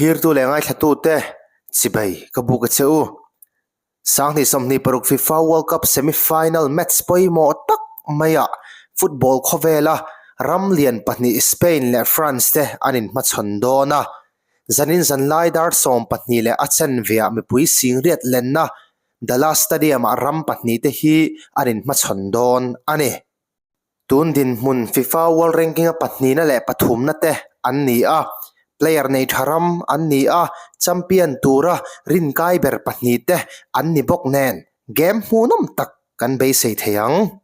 Thlirtu leh ngaithlatute chibai ka buk a che u. Sanghnih 26 FIFA World Cup semi-final match pawimawh tak maiah football khawvela ram lian pahnih Spain leh France te an inhmachhawn dawn a. Zanin zanlai dar 12 leh a chanveah mipui singriat lenna Dallas Stadium-ah ram pahnih te hi an inhmachhawn dawn a ni. Tun dinhmun FIFA World Ranking-a pahnihna leh pathumna te an ni a, player nei tha ram an ni a, champion tura rinkai ber pahnih te an ni bawk nen game hmuhnawm tak kan beisei thei ang.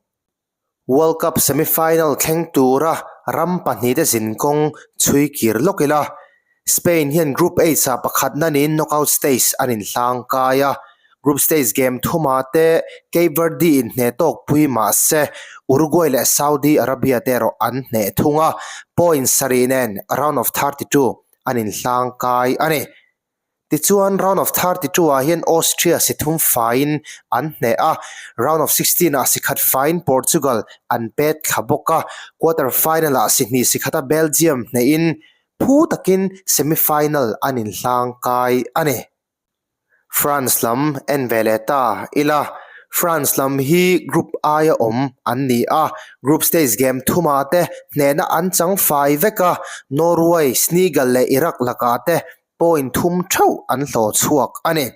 World Cup semi-final thleng tura ram pahnih te zinkawng chhui kir lawk ila, Spain hian Group H-ah pakhatna niin knockout stage an inhlang kai a, group stage game thuma te Cape Verde in hneh tawk pui mah se Uruguay leh Saudi Arabia te erawh an hneh thung a, point sarih nen round of 32 an inhlang kai a ni. Tichuan round of 32 ah hian Austria si thum faiin an hneh a, round of 16 ah si khat faiin Portugal an pet thla bawk a, quarter final ah si hnih si khata Belgium hnehin Phu takin semi-final an inhlang kai a ni. France lam en ve leh ta ila, France lam hi Group I-a awm an ni a, group stage game thuma te hnehna an chang fai vek a, Norway, Senegal leh Iraq lakah te point thum theuh an hlawh chhuak a ni.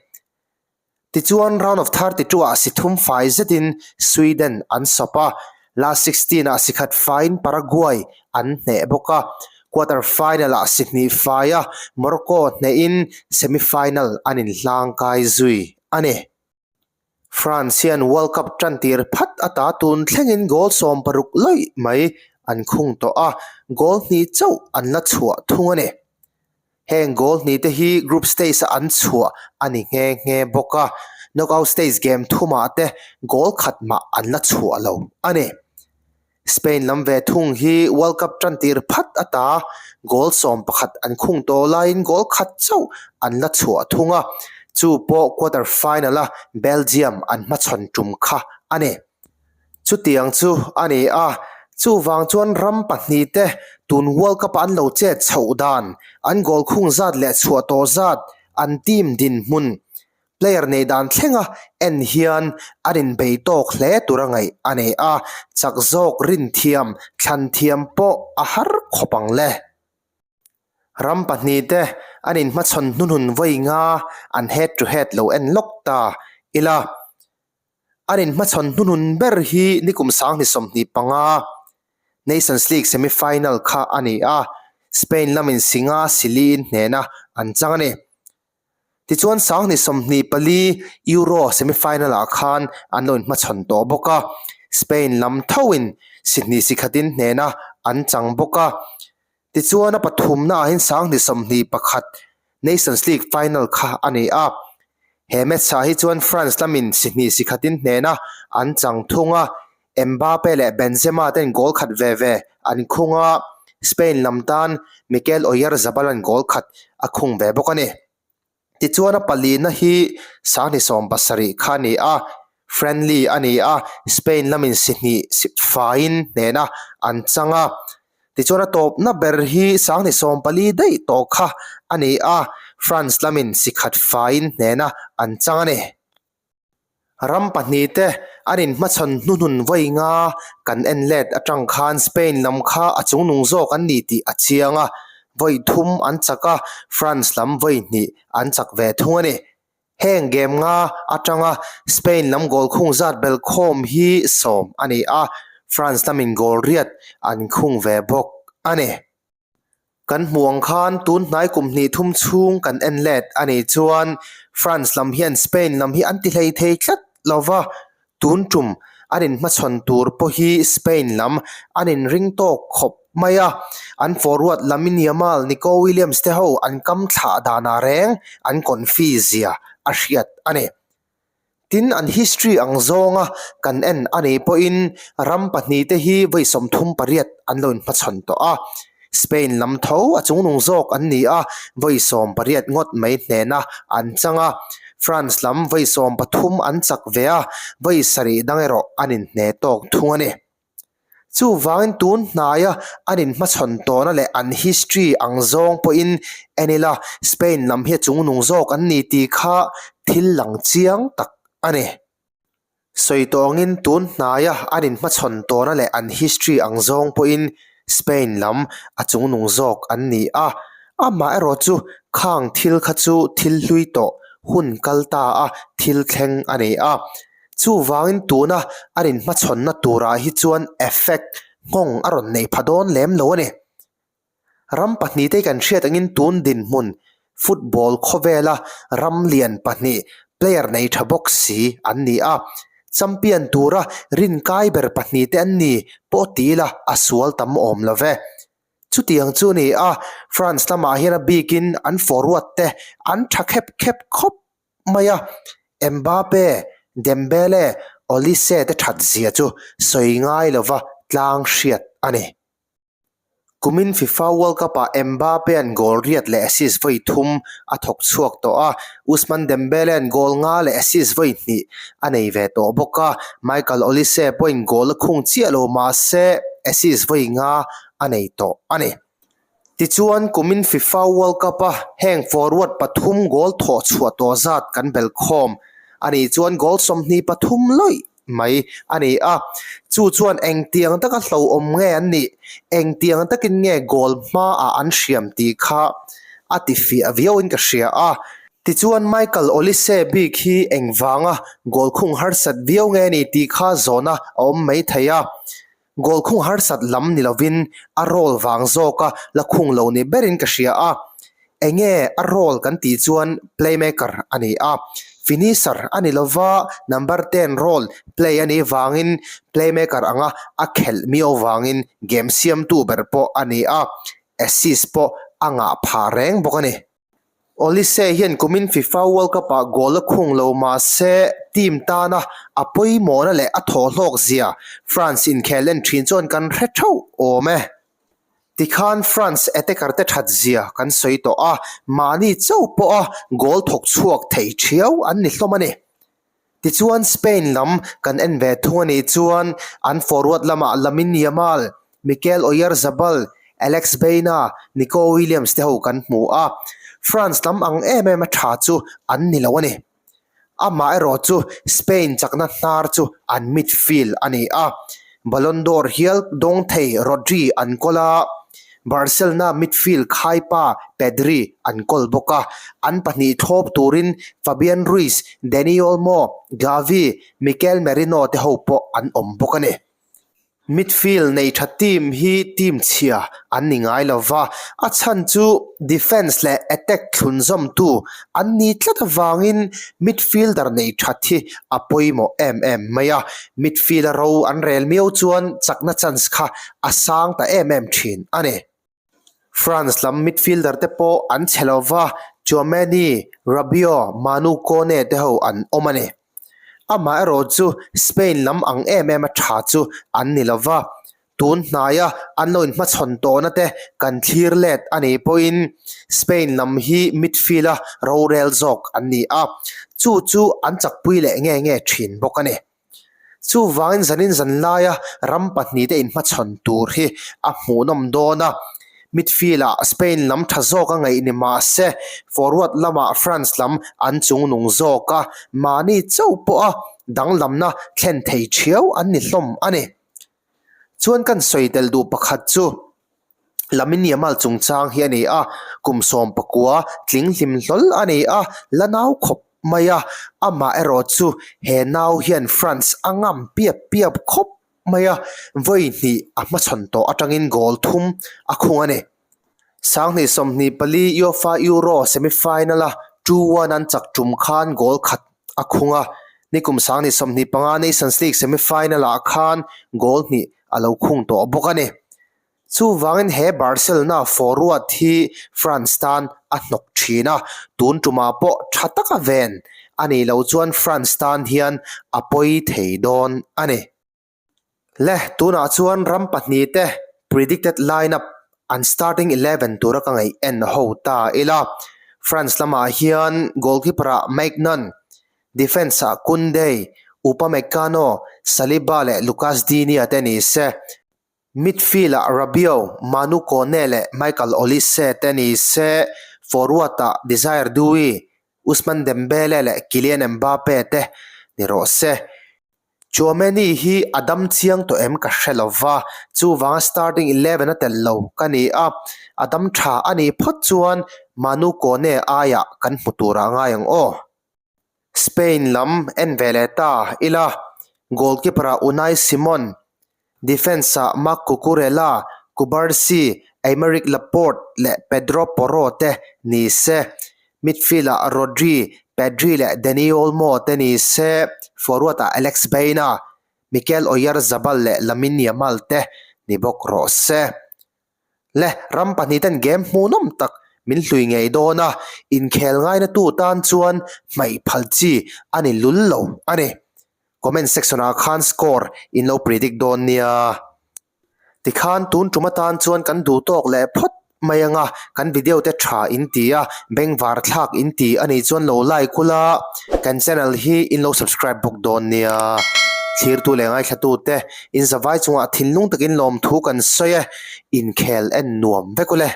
Tichuan round of 32 ah si thum fai zetin Sweden an sawp a, last 16 ah si khat faiin Paraguay an hneh bawk a, quarter final ah si hnih faia Morocco hnehin semi final an inhlangkai zui a ni. France hian World Cup tan tir phat ata tun thlengin goal 60 lawih mai an khung tawh a, goal hnih chauh an la chhuah thung a ni. Heng goal hnih te hi group stage a an chhuah a ni nghe nghe bawk a, knockout stage game thumah te goal khat mah an la chhuah lo a ni. Spain lam ve thung hi World Cup tan tir phat ata goal 11 an khung tawh laiin goal khat chauh an la chhuah thung a, chu pawh quarter final a Belgium an hmachhawn tum kha a ni. Chutiang chu a ni a, chuvang chuan ram pahnih te tun World Cup-a an lo chet chhoh dan, an goal khung zat leh chhuah tawh zat, an team dinhmun, player nei dan thlenga en hian an inbei tawk hle tura ngaih a ni a, chak zawk rin thiam, thlan thiam pawh a har khawp ang le. Ram pahnih te an inhmachhawn hnuhnun vawi nga an head to head lo en lawk ta ila. An inhmachhawn hnuhnun ber hi nikum 2025 Nations League semi-final kha a ni a, Spain lamin Singa Siliin hnena an chang a ni. Tichuan 2024 Euro semi-final ah khan an lo inhmachhawn tawh bawk a, Spain lam thoin si hnih si khatin hnena an chang bawk a. Tichuan a pathumna ah hian 2021 Nations League final kha a ni a, he match ah hi chuan France lamin si hnih si khatin hnena an chang thung a, Mbappe leh Benzema ten goal khat ve ve an khung a, Spain lam tan Mikel Oyarzabal an goal khat a khung ve bawk a ni. Tichuan a palina hi 2070 kha a ni a, friendly a ni a, Spain lamin si hnih si faiin hnehna an chang a. Tichuan a tawpna ber hi 2040 daih tawh kha a ni a, France lamin si khat faiin hnehna an chang a ni. Ram pahnih te an inhmachhawn hnuhnun vawi nga kan en let atang khan Spain lam kha a chungnung zawk an ni tih a chiang a, vawi thum an chak a, France lam vawi hnih an chak ve thung a ni. Heng game nga atanga Spain lam goal khung zat belkhawm hi 10 a ni a, France lamin goal riat an khung ve bawk a ni. Kan hmuh ang khan tun hnai kum hnih thum chhung kan en let a nih chuan France lam hian Spain lam hi an ti hlei thei tlat lo va, tun tum an inhmachhawn tur pawh hi Spain lam an inring tawk khawp mai a, an forward Lamine Yamal, Nico Williams te ho an kam thlah danah reng an confi zia a hriat a ni. Tin, an history ang zawnga kan en a nih pawhin ram pahnih te hi vawi 38 an lo inhmachhawn tawh a. Spain lam tho a chungnung zawk an ni a, vawi 18 ngawt mai hnehna an chang a. France lam vawi 13 an chak ve a, vawi sarih dang erawh an inhneh tawk thung a ni. Chuvangin tun hnaia an inhmachhawn tawhna leh an history ang zawng pawhin en ila Spain lam hi a chungnung zawk an ni tih kha thil lang chiang tak a ni. Sawi tawngin tun hnaia an inhmachhawn tawhna leh an history ang zawng pawhin Spain lam a chungnung zawk an ni a, amaherawh chu khang thil kha chu thil hlui tawh hun kal ta a thil thleng a ni a. Chuvangin tuna an inhmachhawnna turah hi chuan effect nghawng a rawn nei pha dawn lem lo a ni. Ram pahnihte kan hriat angin tun dinhmun football khawvela ram lian pahnih player nei tha bawk si an ni a, champion tura rinkai ber pahnihte an ni pawh ti ila a sual tam awm lo ve. Chutiang chu a ni a, France lamah hian a bikin an forward te an tha khep khep khawp mai a, Mbappe, Dembele, Olise te that zia chu sawi ngai lova tlang hriat a ni. Kumin FIFA World Cup-ah Mbappe-a'n goal riat leh assist vawi thum a thawk chhuak tawh a, Ousmane Dembele-a'n goal nga leh assist vawi hnih a nei ve tawh bawk a, Michael Olise pawhin goal a khung chiah lo mah se assist vawi nga a nei tawh a ni. Tichuan, kumin FIFA World Cup-a heng forward pathum goal thawh chhuah tawh zat kan belkhawm a nih chuan goal 23 lawih mai a ni a, chu chuan engtiang taka hlauhawm nge an nih, engtiang takin nge goal hmaah an hriam tih kha a ti fiah viauin ka hria a. Tichuan Michael Olise bik hi engvanga goal khung harsat viau nge ni tih kha zawhna a awm mai thei a. Goal khung harsat lam ni lovin a role vang zawka la khung lo ni berin ka hria a, enge a role kan tih chuan playmaker a ni a, finisher a ni lova number ten role play a nih vangin playmaker anga a khelh miau vangin game siamtu ber pawh a ni a, assist pawh a ngah phah reng bawk a ni. Olise hian kumin FIFA World Cup-ah goal a khung lo mah se team tana a pawimawhna leh a thawhhlawk zia France inkhel en thin chuan kan hre theuh awm e. Tikhan France attacker te that zia kan sawi tawh a, mahni chauh pawha goal thawk chhuak thei thiau an ni hlawm a ni. Tichuan Spain lam kan en ve thung a nih chuan an forward lamah Lamine Yamal, Mikel Oyarzabal, Alex Baena, Nico Williams te ho kan hmu a, France lam ang em em a tha chu an ni lo a ni. Amaherawh chu Spain chakna hnar chu an midfield a ni a, Ballon d'Or hial dawng thei Rodri an kawl a, Barcelona midfield khaipa Pedri an kawl bawk a, an pahnih thlawp turin Fabian Ruiz, Dani Olmo, Gavi, Mikel Merino te ho pawh an awm bawk a ni. Midfield nei tha team hi team chhia an ni ngai lo va, a chhan chu defence leh attack thlunzawmtu an ni tlat avangin midfielder nei that hi a pawimawh em em mai a, midfield a ro an rel miau chuan chakna chance kha a sang ta em em thin a ni. France lam midfielder te pawh an chhe lo va, Tchouameni, Rabiot, Manu Kone te ho an awm a ni. Amaherawh chu Spain lam ang em em a tha chu an ni lo va, tun hnaia an lo inhmachhawn tawhna te kan thlir let a nih pawhin Spain lam hi midfield a rorel zawk an ni a, chu chu an chakpui leh nge nge thin bawk a ni. Chuvangin zanin zan laia ram pahnihte inhmachhawn tur hi a hmuhnawm dawn a, midfield-ah Spain lam tha zawk a ngaih ni mah se forward lamah France lam an chungnung zawk a, mahni chauh pawha danglamna thlen thei thiau an ni hlawm a ni. Chuan kan sawi tel duh pakhat chu Lamine Yamal chungchang hi a ni a, kum 19 tling hlim hlawl a ni a, la nau khawp mai a, amah erawh chu he nau hian France a ngam piap piap khawp mai a, vawi hnih a hmachhawn tawh atangin goal thum a khung a ni. 2024 UEFA Euro semi-final-a 2-1 an chak tum khan goal khat a khung a, nikum 2025 Nations League semi-final-ah khan goal hnih a lo khung tawh bawk a ni. Chuvangin he Barcelona forward hi France tan a hnawk thin a, tun tumah pawh tha taka ven a nih loh chuan France tan hian a pawi thei dawn a ni. Le, tunah chuan ram pahnihte predicted lineup an starting 11 tura ka ngaih en ho ta ila. France lamah hian goalkeeper-ah Maignan, defence-ah Kounde, Upamecano, Saliba leh Lucas Digne te ni se. Midfield-ah Rabiot, Manu Kone leh Michael Olise te ni se, forward-ah Desire Doue, Ousmane Dembele leh Kylian Mbappe te ni rawh se. Tchouameni hi a dam chiang tawh em ka hre lo va, chuvanga starting 11 a tel lo ka ni a, a dam tha a nih phawt chuan Manu Kone aiah kan hmu turah ngai ang aw. Spain lam en ve leh ta ila, goalkeeper-ah Unai Simon, defence-ah Marc Cucurella, Cubarsi, Aymeric Laporte leh Pedro Porro te ni se, midfield-ah Rodri, Pedri leh Dani Olmo te ni se, forward-ah Alex Baena, Mikel Oyarzabal leh Lamine Yamal te ni bawk rawh se. Le, ram pahnihten game hmuhnawm tak min hlui ngei dawn a, inkhel ngainatu tan chuan hmaih phal chi a ni lul lo a ni. Comment section ah khan score in lo predict dawn nia. Tikhan tun tum atan chuan kan duh tawk leh phawt mai anga kan video te tha in ti a, bengvar thlak in ti a nih chuan lo like ula, kan channel hi in lo subscribe bawk dawn nia. Thlirtu leh ngaithlatu te In zavai chungah thinlung takin lawmthu kan sawi e, inkhel en nuam vek ule.